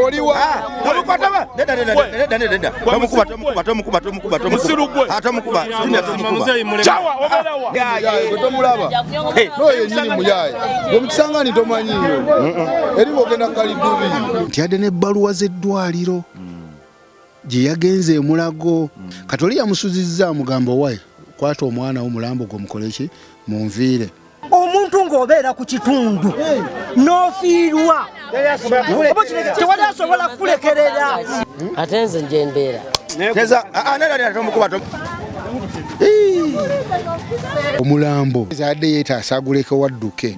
Oliwa Nedda, nedda, nedda. Tomukuba, tomukuba, tomukuba, tomukuba, tomukuba. Musiru gwe. Ah, tomukuba. Junior, tomukuba. Chawa obeerawa? Gwe tomulaba noyo yennyini muyaye gwe mukisangani tomanyiyo eri bwogenda kalidubi. Nti yadde n'ebbaluwa z'eddwaliro gye yagenze emulago, kati oli yamusuzizza amugamba, owaye kwata omwana wo, mulambo gwe mukole ki, munviire. Omuntu ng'obeera ku kitundu n'ofiirwa, tewali asobola kukulekerera. Ate nze nje mbeera. Teza, ah, ah, nedda, nedda, tomukuba, Omulambo adde yeetaasa aguleke wadduke.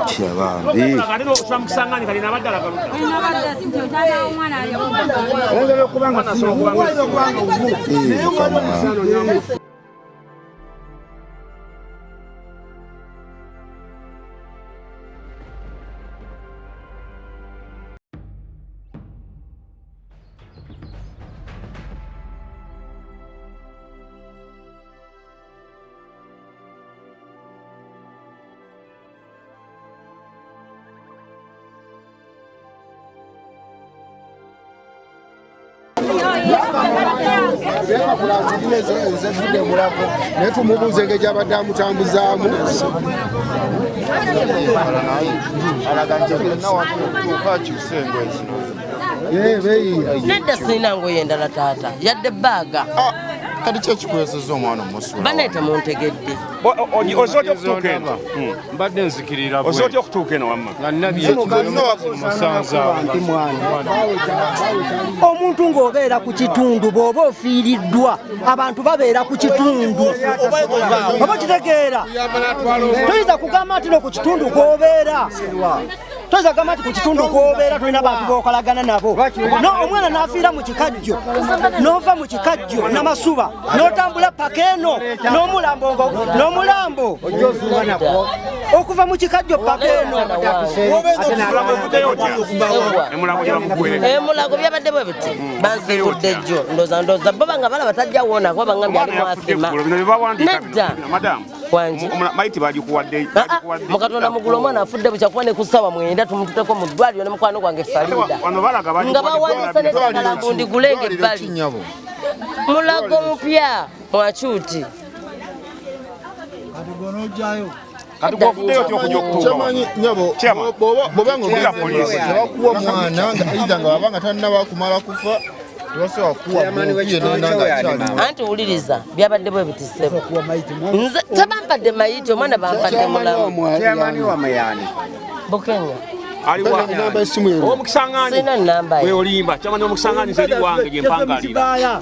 Tya bambi. Ate n'okusula mu Kisangani kali nabadde alagaluka. Eh, Mukama. Nze mulago naye tumubuuza engeri gyabadde amutambuzaamu. Alaga nti alina watuuka akyuse engoye zino. Beeyiya. Nedda, sirina ngoye endala taata, yadde baaga. Kati ki ekikweseza omwana omusula? Banaye temuntegedde. Ozze otya okutuuka eno? Mbadde nzikirira. Ozze otya okutuuka eno wamma? Nga nabye musanze. Omuntu ng'obeera ku kitundu, bw'oba ofiiriddwa, abantu babeera ku kitundu, oba kitegeera, toyinza kugamba nti no ku kitundu kw'obeera, toyinza kugamba nti ku kitundu kw'obeera tolina bantu b'okolagana nabo. No omwana n'afiira mu Kikajjo, n'ova mu Kikajjo Namasuba n'otambula paka eno n'omulambo n'omulambo okuva mu Kikajjo paka eno. Ovuddeyo otya? Emulago gye bamukuwereka. Emulago byabadde bwe biti, bansiibudde jjo, ndooza bo banga balaba tajja wona kuba bangambye Omwana ali yafudde mwasima. eggulo, bino bye bawandiika bino. Nedda. Bino, madamu. Wangi. Maiti bagikuwadde? Ah, ah, mukatonda mugulu omwana afudde bukyakuba ne ku ssaawa 9 tumututeko mu ddwaliro ne mukwano gwange Farida Wano balaga nga bawandiise n'eddagala mbu ndigulenga ebbali. Nyabo. Mulago mupya mwakyuti. Kati gwovuddeyo otya okujja okutuuka wano? Kyamanyi nyabo. Chairman. Bw'oba nga Kubira poliisi. tebakuwa mwana nga either nga baba nga tannaba kumala kufa, tebasobola kukuwa yenna nga akyali. Anti wuliriza, byabadde bwe biti ssebo, nze tebampadde mayiti, omwana bampadde mulamu. Bukenya. Aliwa? Namba esimu ero. Ow'omukisangani. Sirina namba Gwe ye. olimba, kyamani omukisangani nze eri wange gye mpangalira.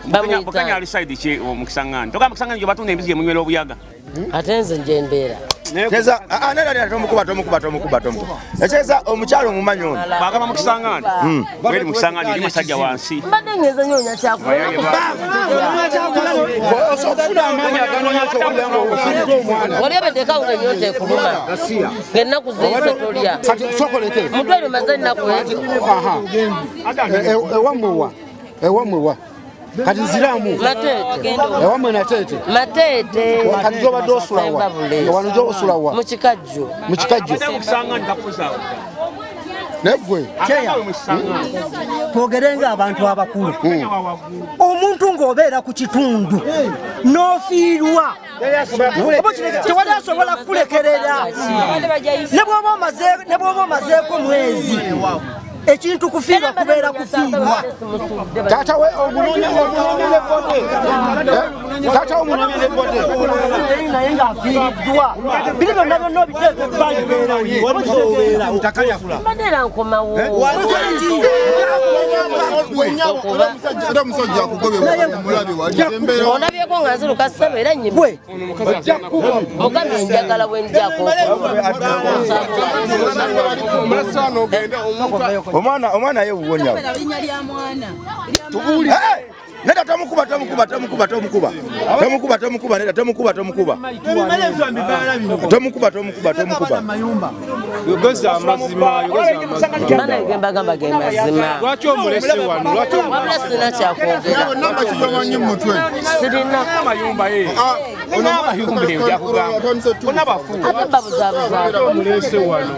Bamuyita. Bukenya ali side ki omukisangani? Togamba mukisangani gye batunda embizi gye munywera obuyaga. Ate nze nje mbeera. Teza, ah, ah, nedda, nedda, tomukuba, tomukuba, tomukuba, tomukuba. Ekyeza omukyalo omumanyi ono. Bagamba mukisangani weri mukisangani eri musajja wansi. Mbadde ngenze nyoonya kyakulya. Okufuna amaanyi aganoonya ekyokulya nga ofiiriddwa omwana. Wali obeddekawo nga ennyonta ekuluma ng'ennaku ziyise tolya. Kati sokoleke. Mutwalo maze ennaku ezo. Aha. Ewammwe wa? Ewammwe wa? Kati nziramu. Mateete. Ewammwe Nateete? Mateete. Kati gyobadde osula wa? Sembabule. Wano gyosula wa? Mu Kikajjo. Mu Kikajjo? Abadde mukisangani takuza. Naye gwe. Twogere ng'abantu abakulu. Omuntu ng'obeera ku kitundu n'ofiirwa, oba tewali asobola kukulekerera. Ne bw'oba omazeeko mwezi, ekintu kufiirwa kubeera kufiirwa. Taata we omunoonya, omunoonya ne body. Taata we omunoonya ne body. Naye ng'afiiriddwa, biri byonna byonna obiteeka ebbali. Mbadde era nkomawo. Era omusajja akugobye mulabe wali embeera. Ondabyeko nga nziruka ssebo, era nnyima. Gwe. Mugambye njagala bwenjako. Omwana, omwana ye wuwo nyabo. Eh, nedda, tomukuba, tomukuba, tomukuba, tomukuba, tomukuba, tomukuba, nedda, tomukuba, tomukuba, tomukuba, tomukuba, tomukuba. Yogeza amazima, yogeza amazima. Bana ge mbagamba ge mazima. Lwaki omulese wano? Lwaki? Wabula sirina kyakwogera. Namba kiyomanyi mu mutwe. Sirina. Amayumba ye. Amayumba eyo gyakugamba. Bonna bafu. Ate babuzaabuzaako. Omulese wano?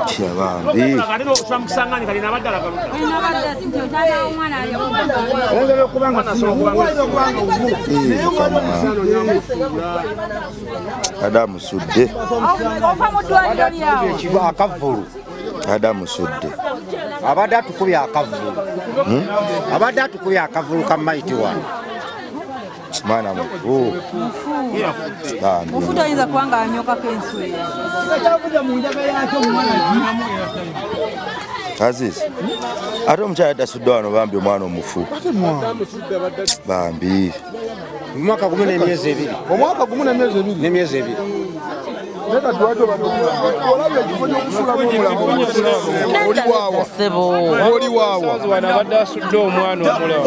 Tya bambi. Adamu sudde. Akavulu. Adamu sudde. Abadde atukubye akavulu. Abadde atukubye akavulu ka maiti wano. Mwana mufu. Mufu toyinza kuba nga anyokako enswera. Aziz. Ate omukyala tasudde wano bambi omwana omufu. Bambi. Omwaka gumu n'emyezi ebiri. Omwaka gumu n'emyezi ebiri. N'emyezi ebiri. Leka tuwaje olabye ekifo ky'okusulamu omulambo oli waawa. Oli waawa. Abadde asudde omwana omulala.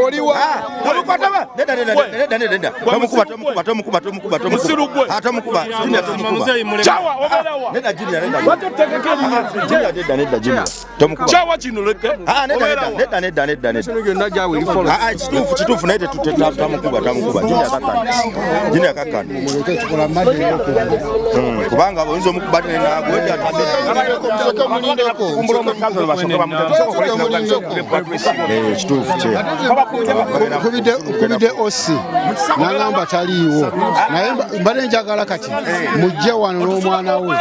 Oli waawa. Neda neda neda neda neda. Tomukuba tomukuba tomukuba tomukuba tomukuba. Tomukuba. Junior tomukuba. Chawa obeerawa. Neda Junior neda. Lwaki otuteekako ebinyazi? Junior neda neda Junior. Tomukuba. Chawa kino leke. Ah neda neda neda neda neda. Ah kituufu kituufu naye tamukuba tamukuba. Junior kakana. Junior kakana. Kubanga oyinza omukuba nagwe kituufu kye. Nkubidde osi n'agamba taliiwo naye mbadde njagala kati mujje wano n'omwana we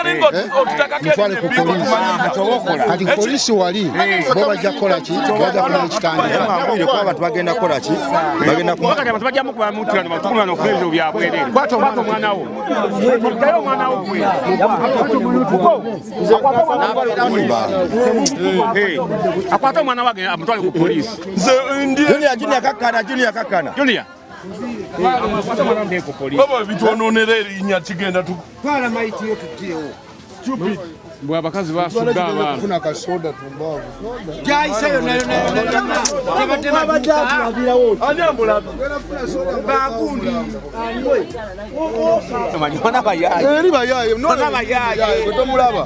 mutwale ku poliisi. Kati poliisi wali bo bajja kukola ki? Bajja kumala ekitandika. Kuba abantu bagenda kukola ki? Bagenda Wakati abantu bajja mukuba mutula ne batukuma n'okufuna ebizibu bya bwereere. Kwata omwana wo. Ddayo omwana wo gwe. Akwate omwana we amutwale ku poliisi. Junior Junior kakana Junior kakana. Junior. Baba bitwononera erinnya kigenda tu. Twala maiti yo tutyewo. Stupid. Bwe abakazi basudde abaana. Kufuna kasoda tumbaavu. Gyayiseyo nayo nayo nayo. Ani amulabye? Bagundi. Eri bayaye. Nona bayaye. Tomulaba.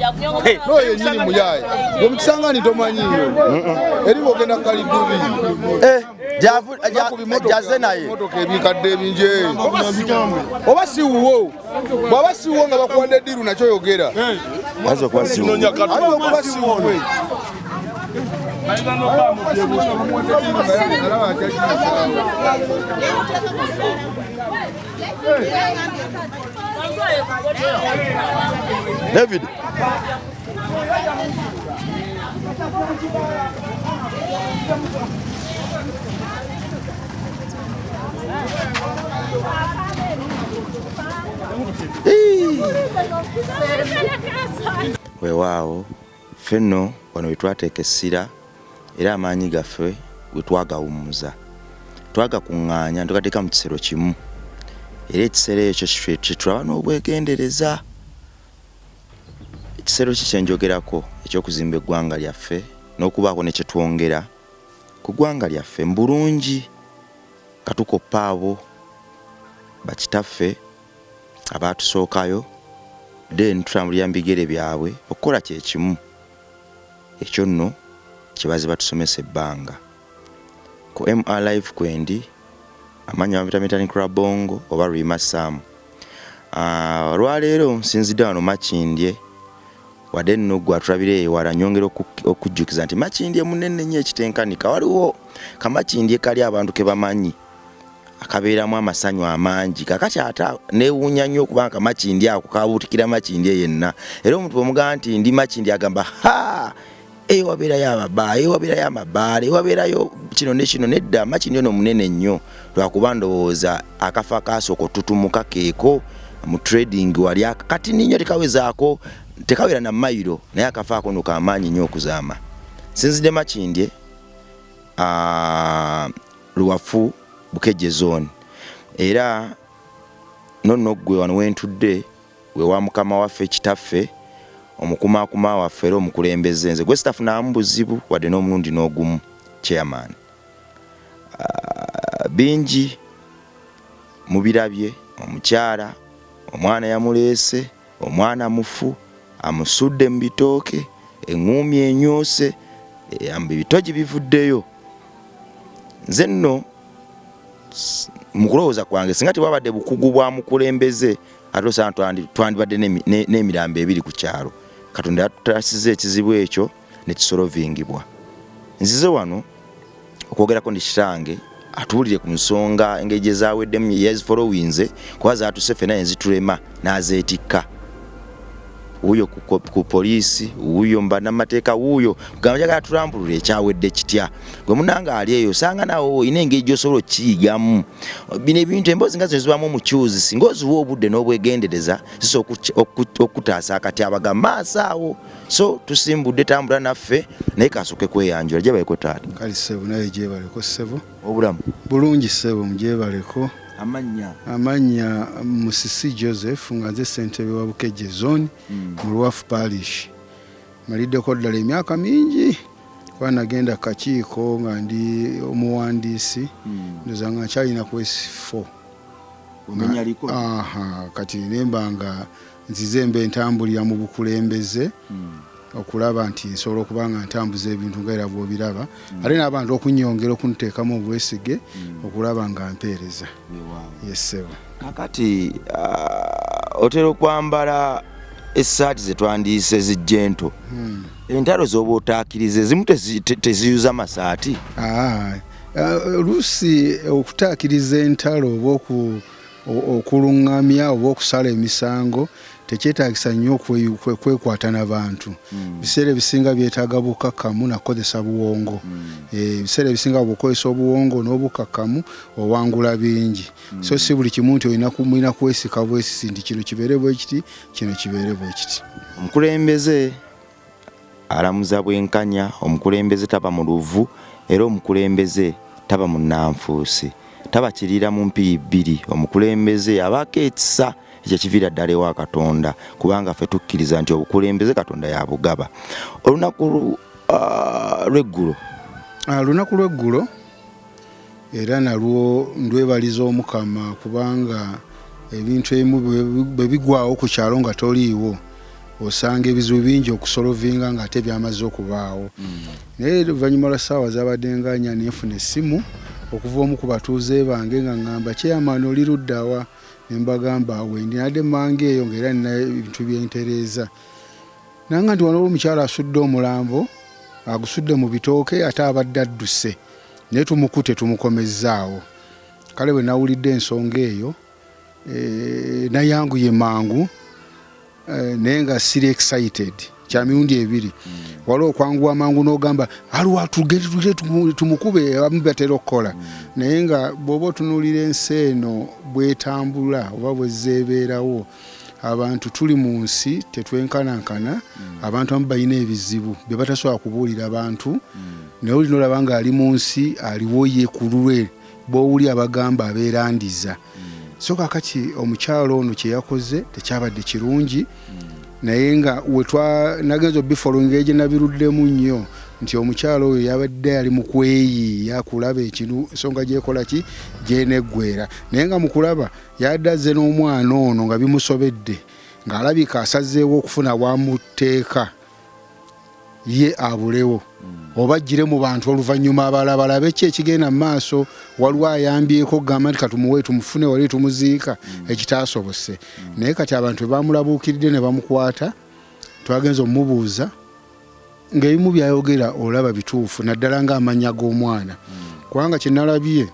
N'oyo yennyini muyaye. Gwe mu Kisangani tomanyiiyo. Eri ng'ogenda Kalidubi. Jaze naye. Motoka ebikadde ebingi. Oba si wuwo. Bw'aba si wuwo nga bakuwadde eddiru nakyo yogera. Ayinza okuba si wuwo. Ayinza okuba si wuwe. David. Weewaawo ffe nno wano we twateeka essira era amaanyi gaffe we twagawummuza twagakuŋŋaanya tugateeka mu kisero kimu era ekisero ekyo kye tulaba n'obwegendereza. Ekisero ki kye njogerako eky'okuzimba eggwanga lyaffe n'okubaako ne kye twongera ku ggwanga lyaffe mu bulungi nga tukoppa abo bakitaffe abaatusookayo then tutambulira mu bigere byabwe okukola kye kimu ekyo nno kye bazze batusomesa ebbanga. Ku MR Live kwendi amannya bampita Metanik Rabongo oba Rima Sam. Olwaleero nsinzidde wano Makindye wadde nno ggwe atulabira ewala nyongera okujjukiza nti Makindye munene nnyo ekitenkanika. Waliwo Kamakindye kali abantu ke bamanyi akabeeramu amasanyu amangi kakati ate neewuunya nnyo okubanga Kamakindye ako kabuutikira Makindye yenna era omuntu bw'omugamba nti ndi Makindye agamba ha eyo wabeerayo ababa eyo wabeerayo amabaala eyo wabeerayo kino ne kino nedda. Makindye ono munene nnyo lwakuba ndowooza akafo akaasooka otutumuka keeko mu trading wali katini nnyo tekawezaako tekawera na mayiro naye akafo ako nno kamaanyi nnyo okuzaama. Nsinzidde Makindye Luwafu Bukeje zone era nonno ggwe wano wentudde we wa mukama waffe kitaffe omukumaakuma waffe era omukulembeze nze gwe sitafunamu buzibu wadde n'omulundi n'ogumu chairman. Bingi mubirabye omukyala omwana yamuleese omwana mufu amusudde mu bitooke eŋŋuumi enyoose ebitogi bivuddeyo. Nze nno Mu kulowooza kwange singa tewabadde bukugu bwa mukulembeze, ate osanga twandibadde n'emirambo ebiri ku kyalo. Katonda yatutasiza ekizibu ekyo ne kisolovingibwa. Nzize wano okwogerako ndi kitange atuwulire ku nsonga engeri gye zaweddemu, yazifolowinze kuba zaatuse ffenna ne zitulema n'azeetikka. Wuuyo ku poliisi, wuuyo mu bannamateeka, wuuyo kugamba njagala tulambulule ekyawedde kitya. Gwe munange ali eyo osanga naawe olina engeri gy'osobola okukiyigamu. Bino ebintu emboozi nga zino zibaamu omukyuzi, singa oziwa obudde n'obwegendereza zisobola okutaasa akatyabaga maaso awo. So tusimbudde, tambula naffe, naye kasooke kweyanjula. Gyebaleko taata. Kale ssebo, naye gyebaleko ssebo. Obulamu bulungi ssebo, mugyebaleko. Amannya? Amannya Musisi Joseph, nga nze ssentebe wa Bukejje Zone mu Luwafu Parish. Maliddeko ddala emyaka mingi kuba nagenda kakiiko nga ndi omuwandiisi, ndowooza nga nkyalina ku S4. Aha, kati nemba nga nzize mbe ntambulira mu bukulembeze okulaba nti nsobola okuba nga ntambuza ebintu nga era bw'obiraba, ate n'abantu okunyongera okunteekamu obwesige okulaba nga mpeereza. Yessebo. Kakati otera okwambala essaati ze twandiise zijjento, entalo z'oba otaakiriza ezimu teziyuza masaati? Oluusi okutaakiriza entalo oba okuluŋŋamya oba okusala emisango tekyetaagisa nnyo kwekwata na bantu. Biseera ebisinga byetaaga bukakkamu nakukozesa buwongo. Ebiseera ebisinga bw'okozesa obuwongo n'obukakkamu owangula bingi. So si buli kimu nti olina kwesika bwesisi nti kino kibeere bwe kiti, kino kibeere bwe kiti. Omukulembeze alamuza bwenkanya, omukulembeze taba mu luvu, era omukulembeze taba munnanfuusi, taba kiriira mu mpiri bbiri. Omukulembeze abaako ekisa ekyo kiviira ddala ewa Katonda, kubanga ffe tukkiriza nti obukulembeze Katonda yabugaba. Olunaku lw'eggulo, Lunaku lw'eggulo era nalwo ndwebaliza Omukama, kubanga ebintu ebimu bwe bigwawo ku kyalo nga toliiwo osanga ebizibu bingi okusolovinga ng'ate byamaze okubaawo. Naye oluvannyuma lwa ssaawa zabadde nga nnya nenfuna essimu okuva omu ku batuuze bange nga ŋŋamba, "Chairman, oli luddawa?" Ne mbagamba wendi, nadde mmange eyo ng'era nina ebintu byentereeza. Nanga nti wano omukyala asudde omulambo, agusudde mu bitooke, ate abadde adduse, naye tumukute tumukomezzaawo. Kale bwe nawulidde ensonga eyo, nayanguye mangu, naye nga siri excited kya mirundi ebiri. Waliwo okwanguwa mangu n'ogamba aliwa tugende tumukube, abamu batera okukola, naye nga bw'oba otunuulira ensi eno bwetambula oba bwezzeebeerawo, abantu tuli mu nsi tetwenkanankana. Abantu abamu balina ebizibu bye batasobola kubuulira bantu, naye olina olaba ng'ali mu nsi aliwo ye ku lulwe, bw'owuli abagamba abeerandiza. So kakati omukyalo ono kye yakoze tekyabadde kirungi, naye nga nagenza obifollowinga egye nabiruddemu nnyo nti omukyalo oyo yabadde ali mu kweyiiya kulaba ekintu ensonga gyekola ki gyeneggwera, naye nga mu kulaba yadde azze n'omwana ono nga bimusobedde, ng'alabika asazeewo okufuna wamuteeka ye abulewo oba ajjire mu bantu oluvannyuma abalala balabe ki ekigenda mu maaso. Waliwo ayambyeko okugamba nti katumuwe tumufune wali tumuziika, ekitaasobose. Naye kati abantu bwe bamulabuukiridde ne bamukwata, twagenza omubuuza ng'ebimu byayogera olaba bituufu, naddala ng'amannya g'omwana, kubanga kye nalabye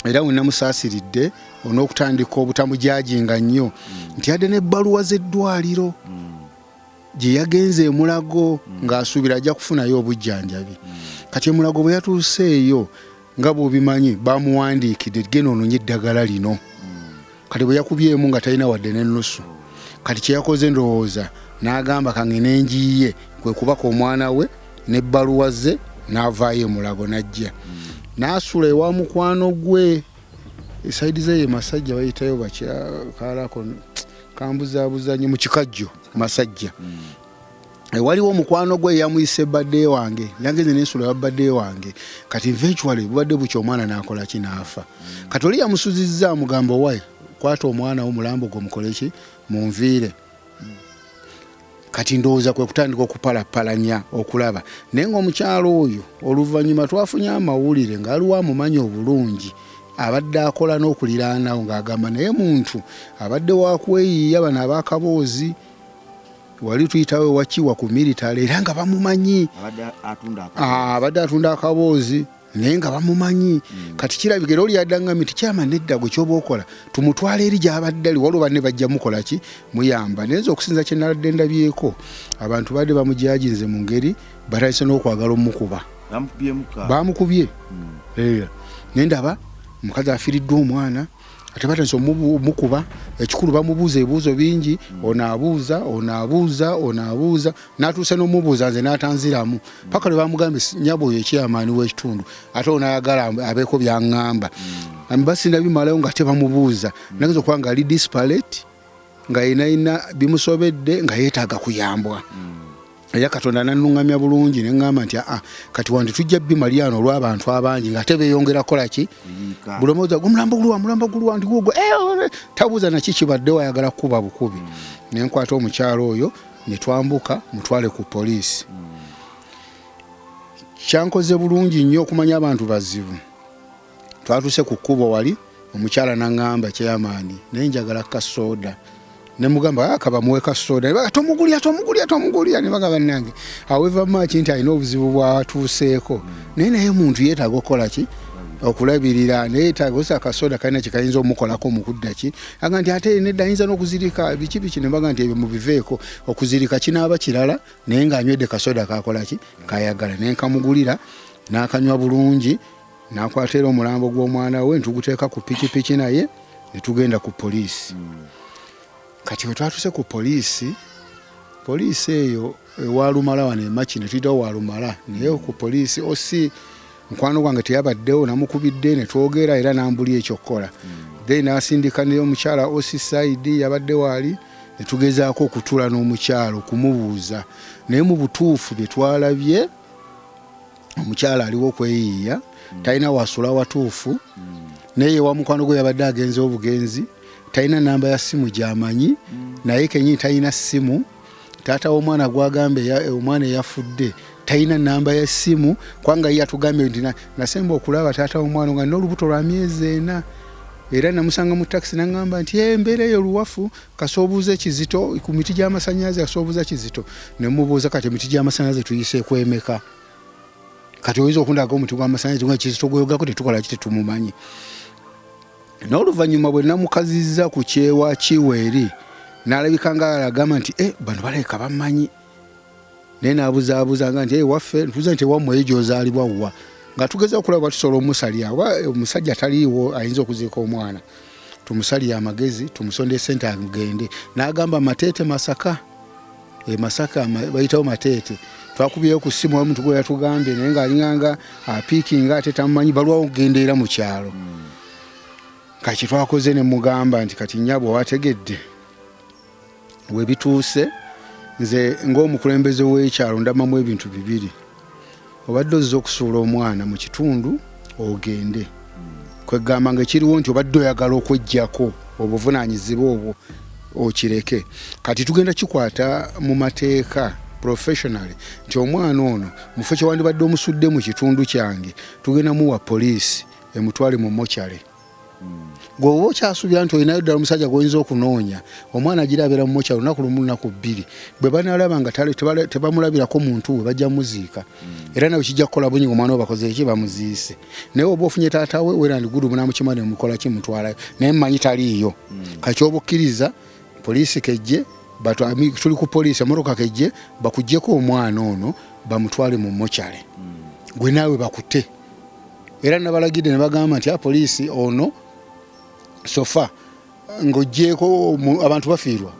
era we namusaasiridde on'okutandika obutamujajinga nnyo nti yadde n'ebbaluwa z'eddwaliro gye yagenze emulago ng'asuubira ajja kufunayo obujjanjabi. Kati emulago bwe yatuuseeyo, nga bw'obimanyi, bamuwandiikidde genda ononye eddagala lino. Kati bwe yakubyemu nga talina wadde n'ennusu. Kati kye yakoze ndowooza n'agamba kangende njiiye, kwe kubaka omwana we n'ebbaluwa ze n'avaayo emulago n'ajja n'asula ewa mukwano gwe esayidi ze ye Masajja, bayitayo bakyakalako kambuzaabuza nnyo mu Kikajjo Masajja. Waliwo omukwano gwe yamuyise badde wange, yangenze nensula wa badde wange. Kati eventually bubadde bukya omwana n'akola ki, n'afa. Kati oli yamusuzizza amugamba, "Owaye, kwata omwana wo, mulambo gwe mukole ki, munviire." Kati ndowooza kwe kutandika okupalapalanya okulaba, naye ng'omukyalo oyo oluvannyuma twafunye amawulire ng'aliwo amumanyi obulungi. Abadde akola n'okuliraanawo ng'agamba naye muntu abadde wakweyiiya bano ab'akaboozi wali tuyitawo wakiwa ku military era nga bamumanyi. Abadde atunda akaboozi naye nga bamumanyi. Kati kirabika era oli yaddaŋŋambye nti kyama nedda gwe ky'oba okola tumutwale eri gy'abadde ali, waliwo banne bajja mukola ki muyamba. Naye nze okusinza kye nabadde ndabyeko abantu badde bamujajinze mu ngeri batandise n'okwagala omukuba. Bamukubye. Naye ndaba omukazi afiiriddwa omwana ate batandise omukuba. Ekikulu bamubuuza ebibuuzo bingi, ono abuuza, ono abuuza, ono abuuza, n'atuuse n'omubuuza nze n'atanziramu paka lwe bamugambye nnyabo oyo ekyamaani w'ekitundu ate ono ayagala abeeko by'aŋŋamba. Basinda bimalayo nga tebamubuuza. Nageza okuba nga ali disparate, nga yenayina bimusobedde, nga yeetaaga kuyambwa. Era Katonda n'annuŋŋamya bulungi ne ŋŋamba nti aa kati wandi tujja bimalya wano olw'abantu abangi nga ate beeyongera kukola ki? Buli omu abuuza, omulambo guluwa, omulambo guluwa, ndi gugwo. Tabuuza naki kibaddewo, ayagala kukuba bukubi. Ne nkwata omukyalo oyo ne twambuka mutwale ku poliisi. Kyankoze bulungi nnyo okumanya abantu bazibu. Twatuuse ku kkubo wali omukyala n'aŋŋamba chairman naye njagala kasooda. Ne mugamba kabamuwe kasooda. Ne baga tomugulya, tomugulya, tomugulya. Ne bagamba bannange however much nti alina obuzibu bw'atuuseeko naye naye muntu yeetaaga okukola ki? Okulabirira. Naye yeetaaga osa akasoda kalina kye kayinza omukolako mu kudda ki? Aga nti ate nedda ayinza n'okuzirika biki biki. Ne mbaga nti ebyo mubiveeko, okuzirika kinaaba kirala naye ng'anywedde kasoda kakola ki? Kayagala. Ne nkamugulira n'akanywa bulungi, n'akwata era omulambo gw'omwana we ntuguteeka ku pikipiki naye ne tugenda ku poliisi. Kati bwe twatuuse ku poliisi, poliisi eyo ewa Lumala wano e Maki ne tuyitawo wa Lumala, naye ku poliisi OC mukwano gwange teyabaddewo, namukubidde ne twogera era n'ambulya ekyokukola. Then n'asindika ne omukyala OC Saidi yabadde waali, ne tugezaako okutuula n'omukyala okumubuuza, naye mu butuufu bye twalabye omukyala aliwo okweyiiya, talina wasula watuufu, naye ewa mukwano gwe yabadde agenze obugenzi, talina namba ya ssimu gy'amanyi, naye kennyini talina ssimu. Taata w'omwana gw'agamba omwana eyafudde talina namba ya ssimu, kubanga ye yatugambye nti nasemba okulaba taata w'omwana nga nina olubuto lwa myezi 4, era namusanga mu takisi n'aŋŋamba nti embeera eyo luwafu, kasoobuuza ekizito ku miti gy'amasannyalaze, kasoobuuza kizito. Ne mubuuza kati emiti gy'amasannyalaze tuyiseeko emeka? Kati oyinza okundaga omuti gw'amasannyalaze nga ekizito gweyogako tetukola ki, tetumumanyi. N'oluvannyuma bwe namukazizza ku kyewa kiwa eri n'alabika nga agamba nti bano balabika bammanyi, naye n'abuzaabuza nga nti waffe, ntuuza nti ewammwe eyo gy'ozaalibwa wa, nga tugeza okulaba oba tusobola omusalya, oba omusajja taliiwo ayinza okuziika omwana, tumusalye amagezi tumusonde ssente agende. N'agamba Mateete Masaka, e Masaka bayitawo Mateete. Twakubyeyo ku ssimu omuntu gwe yatugambye naye ng'alinganga apiikinga ate tamumanyi, balwawo okugenda era mu kyalo. Kati twakoze ne mugamba nti kati nnyabo wategedde we bituuse, nze ng'omukulembeze w'ekyalo ndamamu ebintu bibiri. Obadde ozze okusuula omwana mu kitundu ogende, kwegamba ng'ekiriwo nti obadde oyagala okweggyako obuvunaanyizibwa obwo okireke. Kati tugenda kikwata mu mateeka professionally nti omwana ono mufo kye wandibadde omusudde mu kitundu kyange, tugenda muwa poliisi emutwale mu mochale. Gwe oba okyasuubira nti olinayo ddala omusajja gw'oyinza okunoonya, omwana agira abeera mu mochale olunaku lumu lunaku bbiri, bwe banaalaba nga tebamulabirako muntu we bajja muziika, era nawe kijja kukola bunyi omwana we bakoze ki, bamuziise. Naye oba ofunye taata we wera ndi gudu munamukima ne mukola ki, mutwalayo, naye mmanyi taliiyo. Kati obukkiriza poliisi kejje, tuli ku poliisi, emmotoka kejje bakuggyeko omwana ono bamutwale mu mochale, gwe naawe bakute. Era nabalagidde ne bagamba nti poliisi ono sofa ng'oggyeeko abantu bafiirwa.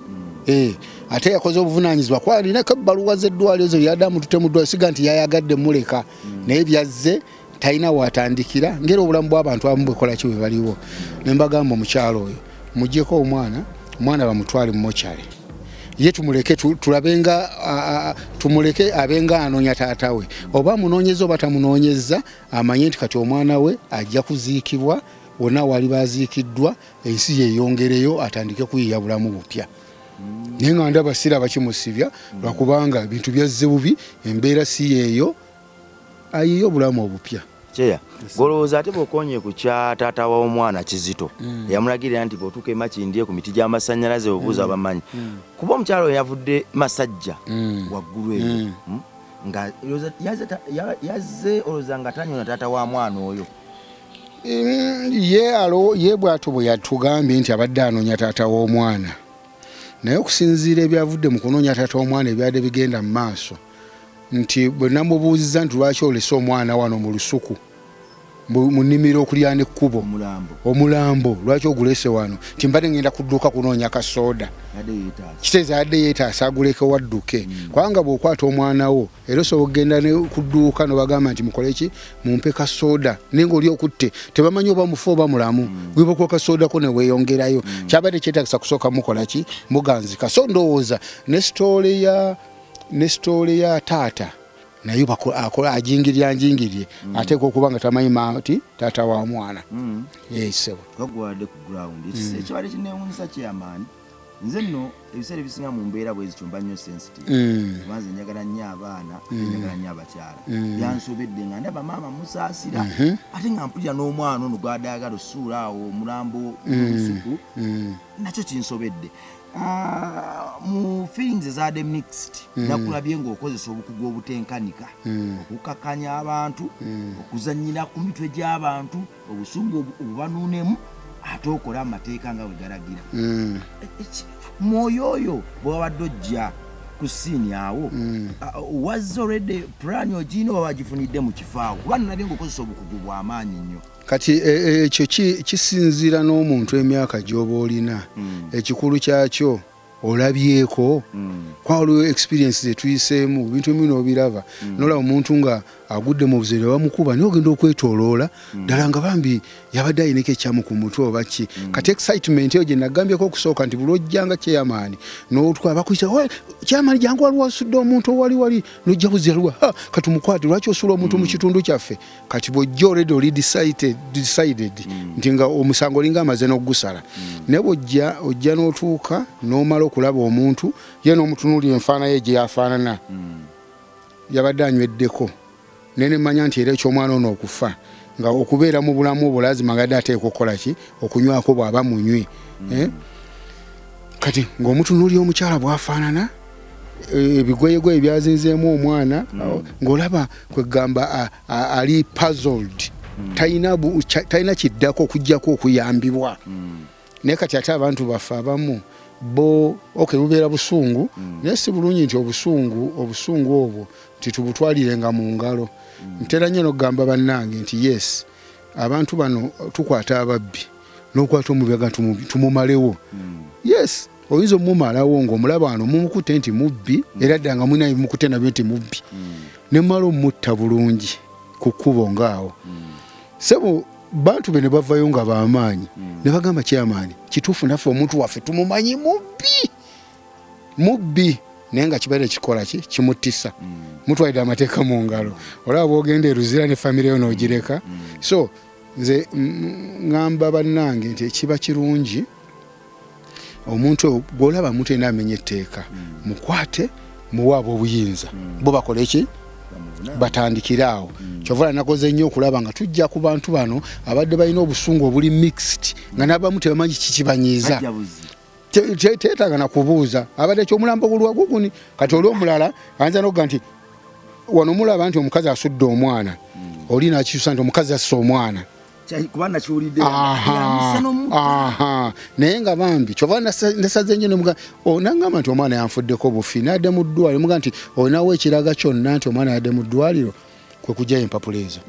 Ate yakoze obuvunaanyizibwa kuba alinako ebbaluwa z'eddwaliro ezo yadde amututte mu ddwaliro, siga nti yayagadde muleka, naye byazze talina w'atandikira ng'era obulamu bw'abantu abamu bwekola ki bwe baliwo. Ne mbagamba omukyalo oyo muggyeko omwana, omwana bamutwale mu mochale, ye tumuleke tulabe nga tumuleke abe nga anoonya taata we, oba amunoonyeza oba tamunoonyeza, amanye nti kati omwana we ajja kuziikibwa wonna wali baziikiddwa, ensi yeeyongereyo atandike kuyiiya bulamu bupya. Naye nga ndaba siraba kimusibya lwakubanga ebintu byazze bubi, embeera si yeeyo, ayiiye obulamu obupya. Kyeya golowooza ate bw'okonye ku kya taata w'omwana Kizito yamulagirira nti bw'otuuka e Makindye ku miti gy'amasannyalaze obuuza abamanyi kuba omukyala oyo yavudde Masajja waggulu eyo nga yazze olowooza nga tanyona taata wa mwana oyo. Ye alo ye bw'atyo bwe yatugambye nti abadde anoonya taata w'omwana, naye okusinziira ebyavudde mu kunoonya taata w'omwana ebyadde bigenda mu maaso, nti bwe namubuuzizza nti lwaki olese omwana wano mu lusuku mu nnimiro okulya n'ekkubo omulambo lwaki ogulese wano, nti mbadde ngenda kudduka kunoonya kasooda, kitegeeza yadde yeetaasa aguleke wadduke. Kubanga bw'okwata omwana wo era osobola okugenda ku dduuka n'obagamba nti mukole ki, mumpe kasooda, naye ng'oli okutte tebamanyi oba mufu oba mulamu, gwebakuwa kasoodako ne weeyongerayo. Kyabadde kyetagisa kusooka mukola ki, muganzika. So ndowooza ne story ya taata naye akola ajingirya njingirye, ateekwa okuba nga tamanyi nti taata wa mwana. Yesebo. Twagwadde ku ground. Ekibadde kinewuunyisa kyamaani, nze nno ebiseera ebisinga mu mbeera bwe zityo mba nnyo sensitive, kuba nze njagala nnyo abaana ate njagala nnyo abakyala. Byansobedde nga ndaba maama musaasira, ate nga mpulira n'omwana ono gw'adde ayagala osuula awo omulambo mu lusuku, nakyo kinsobedde. Ah, mu feelings ezadde mixed, nakulabye ng'okozesa obukugu obutenkanika okukakanya abantu, okuzanyira ku mitwe gy'abantu, obusungu obubanuunemu, ate okole amateeka nga bwe galagira. Mwoyo oyo bwe wabadde ojja ku scene awo, wazze already plan ogirina oba wagifunidde mu kifo awo? Kuba nalabye ng'okozesa obukugu bw'amaanyi nnyo. Kati ekyo kisinziira n'omuntu emyaka gy'oba olina. Ekikulu kyakyo olabyeko kwa waliwo experience zetuyiseemu, ebintu ebimu n'obiraba, nolaba omuntu nga agudde mu buzibu ne bamukuba, naye ogenda okwetooloola ddala nga bambi yabadde ayineko ekyamu ku mutwe oba ki. Kati excitement eyo gye nagambyeko okusooka nti buli ojjanga chairman n'otwala bakuyita, "Oye, chairman, jangu, waliwo asudde omuntu owali wali," nojja buzirwa, "Katumukwate, lwaki osuula omuntu mu kitundu kyaffe?" Kati bw'ojja already oli decided nti nga omusango olinga amaze n'okugusala, naye bw'ojja ojja n'otuuka n'omala okulaba omuntu ye n'omutunuulira enfaana ye gye yafaanana, yabadde anyweddeko, naye nemanya nti era ekyomwana ono okufa nga okubeera mu bulamu obwo lazima nga adde ateekwa okukola ki, okunywako bw'aba munywi. Eh? Kati ng'omutunuulira omukyala bw'afaanana, ebigoyegoye byazinzeemu omwana, ng'olaba kwegamba ali puzzled, talina kiddako okugjako okuyambibwa. Naye kati ate abantu baffe abamu bo, okay, bubeera busungu, naye si bulungi nti obusungu obwo nti tubutwalirenga mu ngalo. Ntera nnyo n'okugamba bannange nti yes, abantu bano tukwata ababbi n'okwata omubi tumumalewo. Yes, oyinza omumalawo ng'omulaba wano mumukutte nti mubbi, era ddala nga mulina bimukutte nabyo nti mubbi, nemala omutta bulungi ku kkubo ngaawo sebo, bantu be ne bavayo nga bamaanyi ne bagamba, "Kyamaani kituufu, naffe omuntu waffe tumumanyi mubbi, mubbi," naye nga kibaire kikola ki kimuttisa, mutwalidde amateeka mu ngalo. Olaba bwogenda eruzira ne famire yo n'ogireka. So nze ŋŋamba bannange nti ekiba kirungi, omuntu oyo gw'olaba omuntu yenna amenya etteeka, mukwate, muwe ab'obuyinza bo bakole ki, batandikire awo. Kyova nakoze nnyo okulaba nga tujja ku bantu bano abadde balina obusungu obuli mixed, nga n'abamu tebamanyi kikibanyiiza. Bajja buzi. Teetaaga na kubuuza abadde kyomulambo gulwa guguni. Kati oli omulala ayinza nokuga nti wano mulaba nti omukazi asudde omwana, oli nakikyusa nti omukazi asse omwana. Kuba nakiwulidde. Aha. Naye nga bambi kyova nasaze nnyo nemuga nangamba nti omwana yanfuddeko bufi nadde mu ddwaliro. Muga nti olinawo ekiraga kyonna nti omwana yadde mu ddwaliro, kwe kujjayo empapula ezo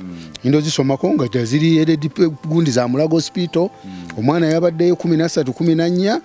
ndo zisomako nga teziri headed gundi za Mulago Hospital. Omwana yabaddeyo 13 14,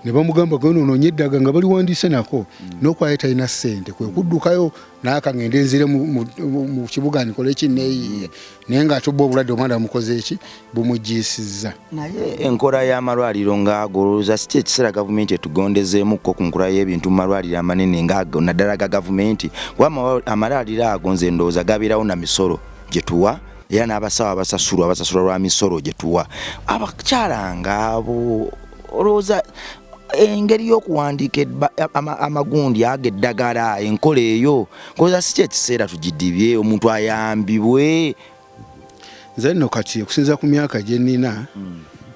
ne bamugamba genda onoonye eddaga nga baliwandiise nako n'okwayo talina ssente, kwe kuddukayo naaka ngende nzire mu kibuga nkole ki, neeyiye, naye ng'ate obba obulwadde omwana bamukoze eki, bumugiisizza. Naye enkola y'amalwaliro ng'ago, olowooza si kyekiseera gavumenti etugondezeemukko ku nkola y'ebintu mu malwaliro amanene ng'ago, naddala ga gavumenti? Kuba amalwaliro ago nze ndowooza gabeerawo na misolo gye tuwa, era n'abasawo abasasulwa basasulwa lwa misolo gye tuwa. Abakyala ng'abo, olowooza engeri y'okuwandiika amagundi ago eddagala, enkola eyo, nkoza si kyekiseera tugidibye omuntu ayambibwe? Nze nno kati okusinziira ku myaka gye nnina,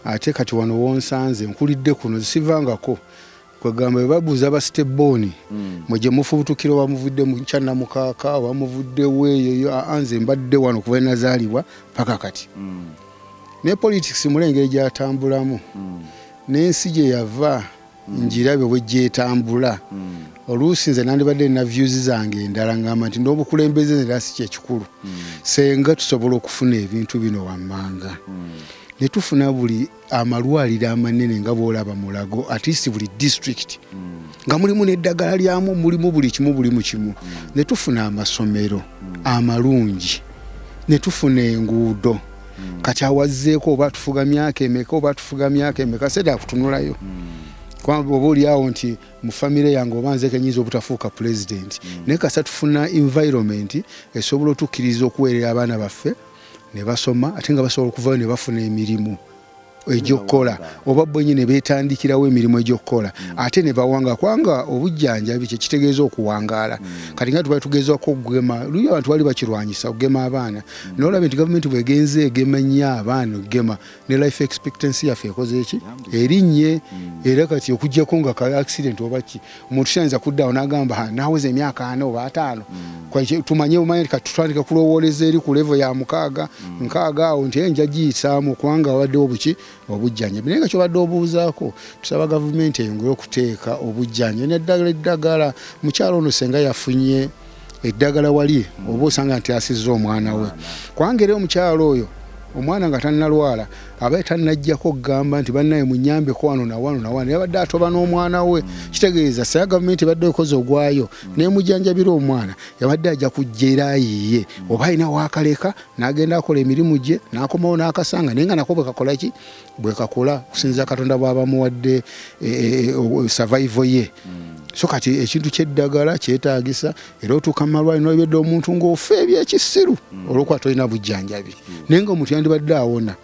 ate kati wano wonsanze nkulidde kuno, sivangako. Kwegamba bwe babuuza ba stepborn mwe gye mufubutukira, oba muvudde mu Kyannamukaaka oba muvudde weeyo, aa, nze mbadde wano kuva nazaalibwa paka kati. Ne politics muli engeri gyatambulamu n'ensi gye yava njirabe bwe gyetambula. Oluusi nze nandibadde nina views zange endala, ngamba nti n'obukulembeze era si kyekikulu. Senga tusobola okufuna ebintu bino wammanga, ne tufuna buli amalwaliro amanene nga bwolaba Mulago, at least buli district nga mulimu n'eddagala lyamu, mulimu buli kimu, buli mu kimu, ne tufuna amasomero amalungi, ne tufuna enguudo. Kati awazzeeko oba tufuga myaka emeka, oba tufuga myaka emeka, sedda kutunulayo, kubanga oba oliawo nti mu famire yange oba nze kenyinza obutafuuka pulezidenti, naye kasa tufuna environment esobola otukkiriza okuweerera abaana baffe ne basoma, ate nga basobola okuvayo ne bafuna emirimu egy'okukola, oba bwenyi ne beetandikirawo emirimu egy'okukola, ate ne bawanga, kubanga obujjanjabi kyekitegeeza okuwangaala. Kati nga tuba tugezaako okugema, luli abantu bali bakirwanyisa okugema abaana, nolaba nti gavumenti bwegenze egema nnyo abaana okugema, ne life expectancy yaffe ekoze eki erinnye. Era kati okugjako nga ka accident oba ki, omuntu tayinza kuddaawo n'agamba, "Ha, naaweza emyaka 40 oba 50." Tumanye omanye kati tutandika kulowooleza eri ku level ya 60, 60 awo nti nja giyisaamu, kubanga wabaddewo buki obujjanjabi. Naye nga kyobadde obuuzaako, tusaba gavumenti eyongere okuteeka obujjanjabi neddagala. Eddagala, mukyalo ono senga yafunye eddagala wali, oba osanga nti asizza omwana we, kubanga era omukyalo oyo omwana nga tannalwala aba tannajjako okugamba nti bannaye munyambeko wano nawano nawano, yabadde atoba n'omwana we. Kitegeeza saya gavumenti ebadde ekoze ogwayo nemujjanjabira omwana, yabadde ajja kujja era ayiye oba alina wakaleka n'agenda akola emirimu gye n'akomawo n'akasanga, naye nga nako bwe kakola ki, bwe kakola okusinziira Katonda bw'aba muwadde survival ye. So kati ekintu ky'eddagala kyetaagisa, era otuuka mu malwaliro n'oyebedde omuntu ng'ofa ebyekisiru olw'okuba tolina bujjanjabi, naye nga omuntu yandibadde awona.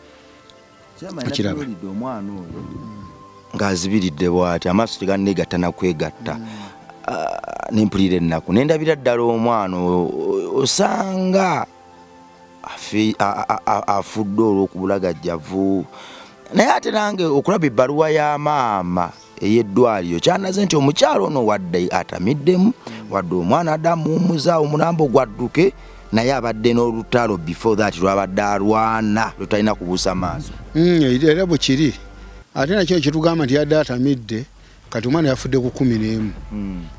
Okiraba? Natunuulidde omwana oyo ng'azibiridde bw'ati, amaaso teganneegatta nakwegatta. Ah, nempulira ennaku, nendabira ddala omwana oyo osanga afudde olw'okubulagajjavu. Naye ate nange okulaba ebbaluwa ya maama ey'eddwaliro kyanaze nti omukyalo ono wadde atamiddemu, wadde omwana adde amuwummuza omulambo gwadduke, naye abadde n'olutalo before that lwabadde alwana lwetalina kubuusa maaso. Era bwe kiri. Ate nakyo kyetugamba nti yadde atamidde, kati omwana yafudde ku 11,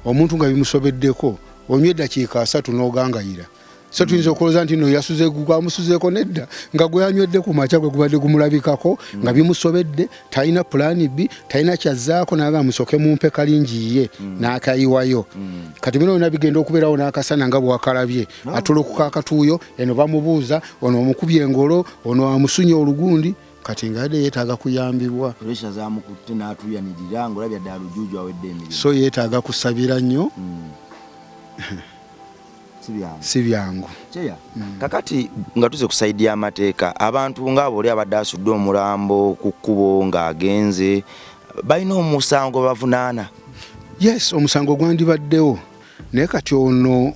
omuntu nga bimusobeddeko, onywa eddakiika 30 n'ogangayira. So tuyinza okulowooza nti no yasuze gwamusuzeeko, nedda, nga gwe yanywedde ku makya gwe gubadde gumulabikako nga bimusobedde, talina plan B, talina kyazzaako, naga musoke mumpe kalingi ye n'akayiwayo. Kati bino byonna bigenda okubeerawo n'akasana nga bwewakalabye atulukuka akatuuyo, eno bamubuuza, ono omukubye engolo, ono amusunye olugundi, kati nga yadde yeetaaga kuyambibwa. Pressure zamukutte n'atuuyanirira ng'olabya ddala lujuuju awedde emirimu. So yeetaaga kusabira nnyo. Si byangu. Si byangu. Kyeya. Kakati nga tuze ku side y'amateeka, abantu ng'abo oli abadde asudde omulambo ku kkubo ng'agenze, balina omusango bavunaana? Yes, omusango gwandibaddewo, naye kati ono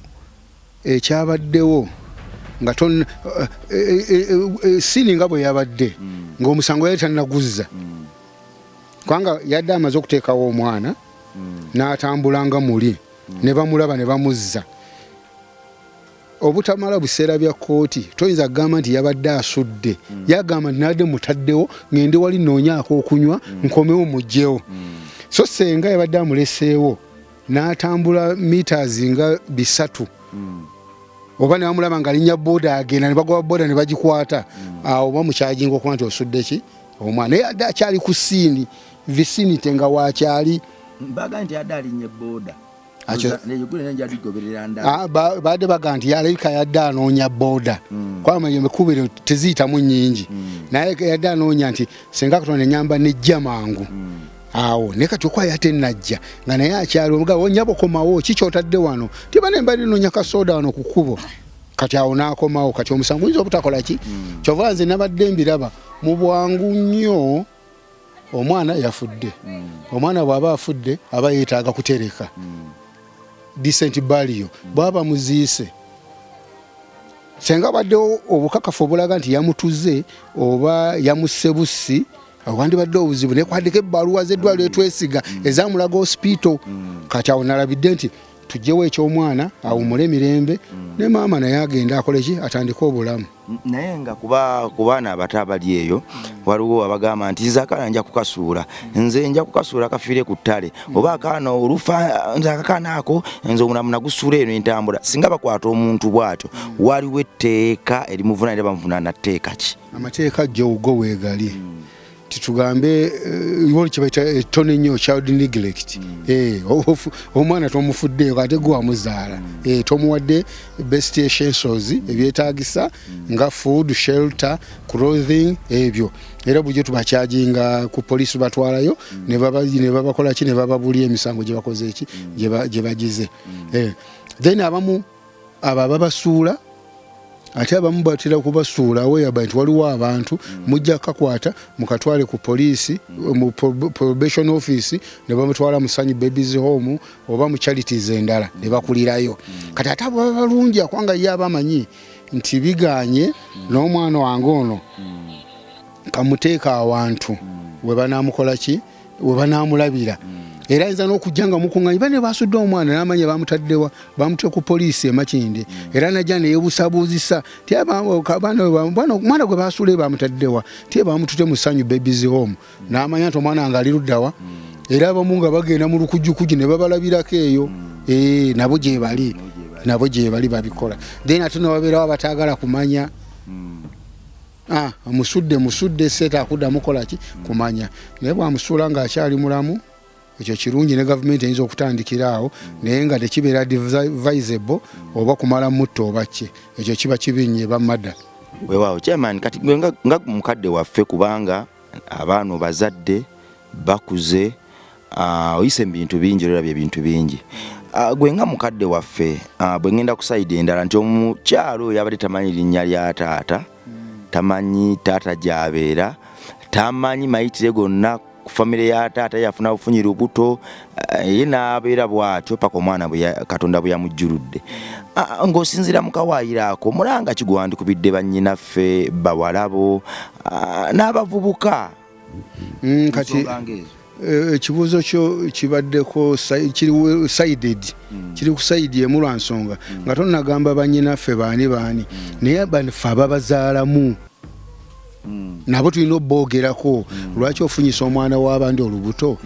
ekyabaddewo nga ton scene nga bwe yabadde ng'omusango yali tannaguzza, kubanga yadde amaze okuteekawo omwana n'atambula nga muli ne bamulaba ne bamuzza. Obutamala biseera bya kkooti, toyinza kugamba nti yabadde asudde. Yagamba nti nabadde mutaddewo, ngende wali noonyaako okunywa, nkomewo mugjewo. So senga yabadde amuleseewo n'atambula meters nga 300, oba ne bamulaba nga linnya booda agenda, ne bagoba booda ne bagikwata awo, bamukyajinga okuba nti osudde ki omwana, naye adde akyali ku scene vicinity nga wakyali. Baga nti adde alinnya booda. Ah, badde baga nti yalabika yadde anoonya booda, kubanga emikubiro teziyitamu nnyingi, naye yadde anoonya nti senga Katonda enyamba nejja mangu awo. Naye kati okuba yate najja nga naye akyali omugabo, nyabo komawo, ki kyotadde wano? Tiba nemba ninoonya kasooda wano ku kkubo. Kati awo n'akomawo. Kati omusango guyinza obutakola ki, kyova nze nabadde mbiraba mu bwangu nnyo. Omwana yafudde, omwana bw'aba afudde aba yeetaaga kutereka, decent burial, bw'aba muziise. Senga baddewo obukakafu obulaga nti yamutuze oba yamusse bussi, wandibadde obuzibu, naye kwaddeko ebbaluwa z'eddwaliro etwesiga ezamulaga hospital. Kati awo nalabidde nti tugyewo ekyomwana, awumule emirembe, ne maama naye agenda akole ki, atandike obulamu. Naye nga kuba ku baana abato abali eyo, waliwo abagamba nti nze akaana nja kukasuula, nze nja kukasuula kafiire ku ttale, oba akaana olufa nze akakaana ako nze omulamu nagusuula eno entambula. Singa bakwata omuntu bw'atyo, waliwo etteeka erimuvunaana, era bamuvunaana tteeka ki? Amateeka jjo weegali, titugambe wali kyebaita ettono ennyo child neglect. Omwana tomufuddeeko, ate gwe wamuzaala. Tomuwadde best essentials ebyetaagisa nga food, shelter, clothing, ebyo. Era bulijjo tubacharginga ku poliisi, batwalayo ne babakola ki, ne bababulya emisango gye bakoze eki, gye bagize. Then abamu abo ababasuula, ate abamu batera kubasuula whereby nti waliwo abantu mujja kakwata mukatwale ku poliisi mu probation office, ne bamutwala mu Sanyu Babies Home oba mu charities endala ne bakulirayo. Kati ate abo baba balungi, akubanga ye aba amanyi nti biganye n'omwana wange ono kamuteeka awantu we banaamukola ki, we banaamulabira. Era ayinza n'okujja nga mukuŋŋanye bane basudde omwana, n'amanya bamutaddewa, bamutye ku poliisi emakinde. Era najja neyebusabuuzisa ti omwana gwe basuule bamutaddewa, ti bamutute mu Sanyu Babies Home, n'amanya nti omwana nga ali luddawa. Era abamu nga bagenda mu lukujjukuju ne babalabirako eyo. Nabo gyebali, nabo gyebali babikola. Then ate newabeerawo abataagala kumanya. Ah, musudde musudde seeta akuddamu kola ki kumanya, naye bwamusuula ng'akyali mulamu, ekyo kirungi, ne gavumenti eyinza okutandikira awo, naye nga tekibeera advisable oba kumala mutto oba ki, ekyo kiba kibi nnyo bamada. Weewaawo chairman, kati gwe nga mukadde waffe, kubanga abaana obazadde bakuze, oyise mu bintu bingi, olabye ebintu bingi. Gwe nga mukadde waffe, bwe ngenda ku side endala nti omukyalo oyo abadde tamanyi linnya lya taata, tamanyi taata gy'abeera, tamanyi mayitire gonna ku famire ya taata, yafuna bufunyi lubuto, ye n'abeera bw'atyo paka omwana Katonda bwe yamujjuludde. Ng'osinziira mu kawaayiro ako, mulanga ki gwandikubidde bannyinaffe bawalabo n'abavubuka? Kati ekibuuzo kyo kibaddeko kiri sided, kiri ku side emu lwa nsonga nga tonnagamba bannyinaffe baani baani, naye baffe ababazaalamu nabo tulina obboogerako. Lwaki ofunyisa omwana w'abandi olubuto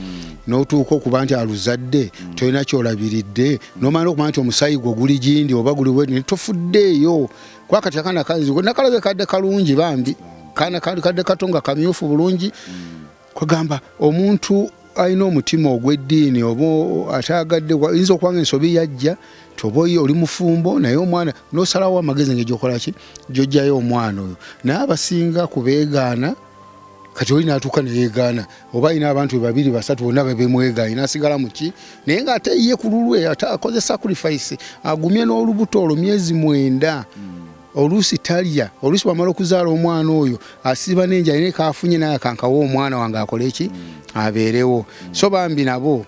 n'otuuka okuba nti aluzadde, tolina kyolabiridde, n'omala okumanya nti omusaayi gwo guli gindi oba guli we, tofuddeeyo? Kuba kati akaana nakalabe kadde kalungi bambi, kaana kadde kato nga kamyufu bulungi. Kwegamba omuntu alina omutima ogw'eddiini oba ataagadde, oyinza okuba nga ensobi yajja ti oba oli mufumbo, naye omwana n'osalawo amagezi ng'egyokola ki, gy'oggyayo omwana oyo. Naye abasinga kubeegaana, kati oli n'atuuka neyeegaana oba alina abantu be babiri basatu bonna bebemwegaanye, n'asigala muki, naye ng'ate ye ku lulwe ate akoze sacrifice, agumye n'olubuto olwo myezi 9, oluusi talya, oluusi bwamala okuzaala omwana oyo asiiba n'enjala, naye kafunye naye akankawa omwana wange akole ki, abeerewo. So bambi nabo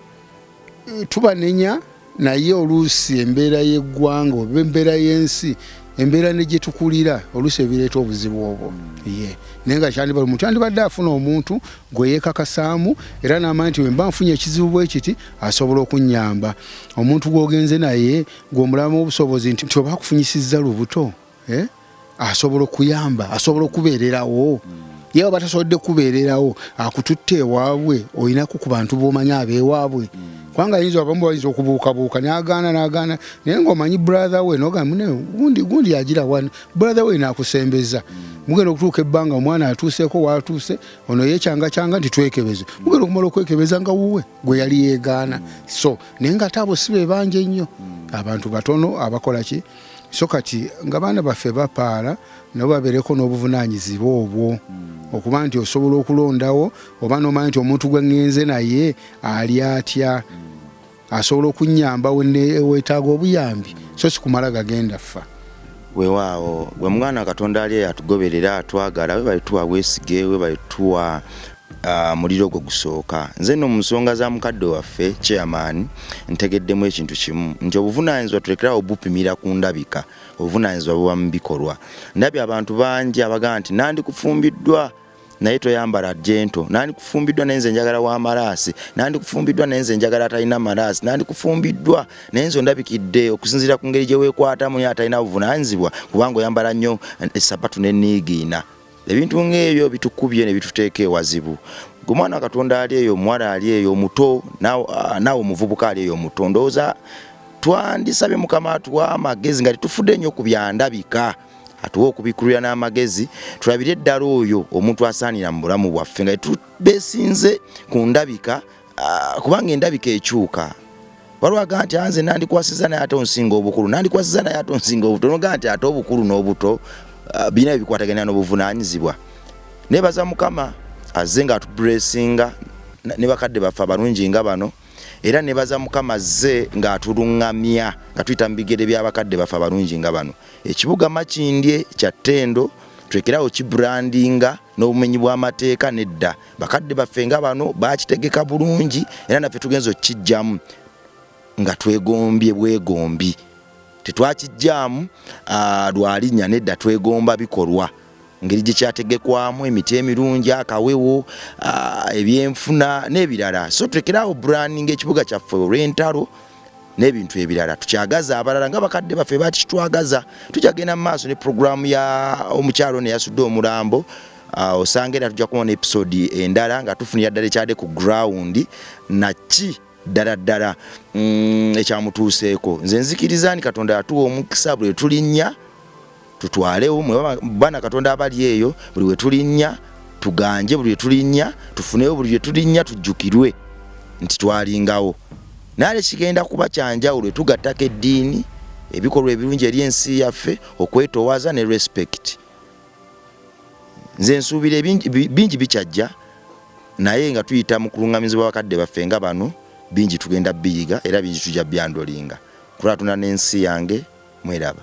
tubanenya, naye oluusi embeera y'eggwanga oba embeera y'ensi, embeera ne gye tukulira, oluusi ebireeta obuzibu obwo ye. Naye nga kyandibadde omuntu yandibadde afuna omuntu gwe yeekakasaamu era n'amanya nti bwe mba nfunye ekizibu bwe kiti asobola okunnyamba. Omuntu gw'ogenze naye gw'omulamu obusobozi nti oba akufunyisizza lubuto, asobola okuyamba, asobola okubeererawo. Ye oba tasobodde kubeererawo, akututte ewaabwe, olinaku ku bantu b'omanyi ab'ewaabwe, kubanga ayinza, abamu bayinza okubuukabuuka n'agaana n'agaana, naye ng'omanyi brother we, nogamba mune gundi gundi agira wano brother we n'akusembeza. Mugenda okutuuka ebbanga omwana atuuseeko waatuuse, ono yeekyangakyanga nti twekebeze, mugenda okumala okwekebeza nga wuwe gwe yali yeegaana. So naye ng'ate abo si be bangi ennyo, abantu batono abakola ki. So kati nga baana baffe bapaala, nabo babeereko n'obuvunaanyizibwa obwo okuba nti osobola okulondawo oba n'omanya nti omuntu gwe ŋŋenze naye ali atya, asobola okunnyamba weetaaga obuyambi, so si kumala gagenda ffa. Weewaawo, gwe mwana Katonda ali eyo atugoberera, atwagala, webale tuwa bwesige, webale tuwa. Muliro gwe gusooka. Nze nno mu nsonga za mukadde waffe chairman ntegeddemu ekintu kimu nti obuvunaanyizibwa tulekerawo bupimira ku ndabika, obuvunaanyizibwa buba mu bikolwa. Ndabye abantu bangi abagamba nti nandikufumbiddwa naye toyambala jento, nandikufumbiddwa naye nze njagala wa malaasi, nandikufumbiddwa naye nze njagala atalina malaasi, nandikufumbiddwa naye nze ondabikidde okusinziira ku ngeri gye weekwatamu naye atalina buvunaanyizibwa kubanga oyambala nnyo essapatu n'enniigiina. Ebintu ng'ebyo bitukubye ne bituteeka ewazibu. Gwe mwana wa Katonda ali eyo, omuwala ali eyo omuto, naawe omuvubuka ali eyo omuto, ndowooza twandisabye Mukama atuwe amagezi nga tetufudde nnyo ku byandabika, atuwe okubikulira n'amagezi tulabire ddala oyo omuntu asaanira mu bulamu bwaffe nga tetubeesinze ku ndabika, kubanga endabika ekyuka. Waliwo agamba nti nze nandikwasiza naye ate onsinga obukulu, nandikwasiza naye ate onsinga obuto, nogamba nti ate obukulu n'obuto birina ebikwatagana n'obuvunaanyizibwa. Nebaza Mukama azze nga atubulesinga ne bakadde baffe abalungi nga bano, era nebaza Mukama azze ng'atuluŋŋamya nga tuyita mu bigere by'abakadde baffe abalungi nga bano. Ekibuga Makindye kya ttendo, tulekerawo kibrandinga n'obumenyi bw'amateeka nedda. Bakadde baffe nga bano bakitegeka bulungi era naffe tugenze okukijjamu nga twegombye bwegombi. Tetwakijjaamu lwa linnya nedda, twegomba bikolwa ngeri gye kyategekwamu, emiti emirungi, akawewo, ebyenfuna n'ebirala. So tulekerawo branding ekibuga kyaffe olw'entalo n'ebintu ebirala, tukyagaza abalala nga bakadde baffe bakitwagaza. Tujja mu maaso ne programu ya omukyalo ne yasudde omulambo. Osanga era tujja kubona episode endala nga tufunira ddala ekyadde ku ground naki ddala ddala ekyamutuuseeko. Nze nzikiriza nti Katonda yatuwa omukisa buli tulinnya tutwalewo bana Katonda abali eyo, buli we tulinnya tuganje, buli we tulinnya tufunewo, buli we tulinnya tujjukirwe nti twalingawo. Naye kigenda kuba kyanjawulo tugattako eddiini, ebikolwa ebirungi eri ensi yaffe, okwetowaza ne respect. Nze nsuubira bingi bikyajja, naye nga tuyita mu kulungamizibwa bakadde baffe nga bano, bingi tugenda biyiga era bingi tujja byandolinga. Kulatuna n'ensi yange mweraba.